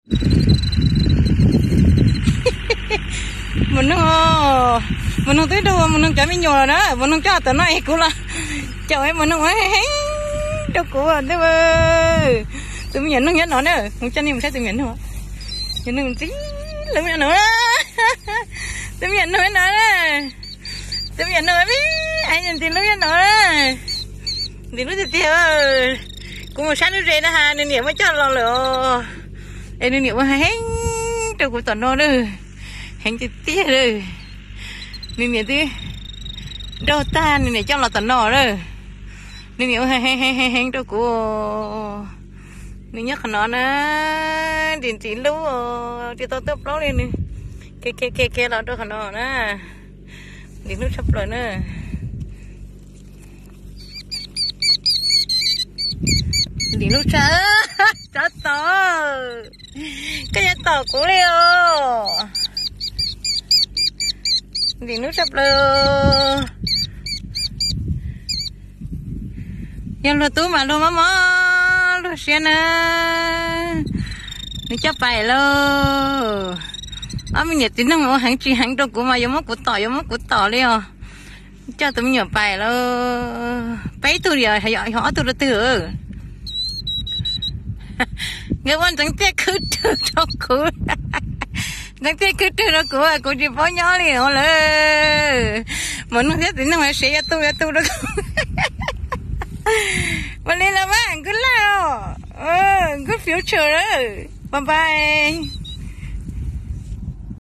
Mus noog, mus noog twb raug mus noog cov me nyuam lawm na, mus noog coj tom no es kuv los caum mus noog ua heev rau kuv ntag. Tus me nyuam noog nyob no na, mus coj nej mus saib tus me nyuam noog. Nyuam noog ntxim hlub nyob no, tus me nyuam noog no na, tus me nyuam noog me, ntxim hlub nyob no, ntxim hlub tiag tiag. Kuv mus saib lub zes na has nws niam muab coj los lawm os, es nws niam ua heev rau kuv tom no na, heev tiag tiag lawm. Nws niam twb raug tag nws niam coj los tom no lawm. Nws niam ua heev heev heev rau kuv. Nws nyob qhov no na, ntxim ntxim hlub, tsis tau tuaj plaub li nws. Khiav khiav khiav los rau qhov no na, ntxim hlub tshaj plaws na. Ntxim hlub tshaj, tsov tom, koj yuav tom kuv li os. Ntxim hlub tshaj plaws. Yog luag tub mas luag mob mob luag siab na. Nws coj pais lauj. Ob me niam txiv neej ua heev tsis heev rau kuv mas yuav muab kuv tom, yuav muab kuv tom li os. Coj tus me nyuam pais lauj. Peb tug li, yog ob tug rau twg? Nkawd ua ntxeev tiaj khwb rwg rau kuv. Ntxeev tiaj khwb rwg rau kuv, kuv tsis paub nyob li os lawm. Mus noog thiab txiv neej mas siav yuav tu yuav tu rau kuv. Ua li los mas, good luck, good future, bye bye.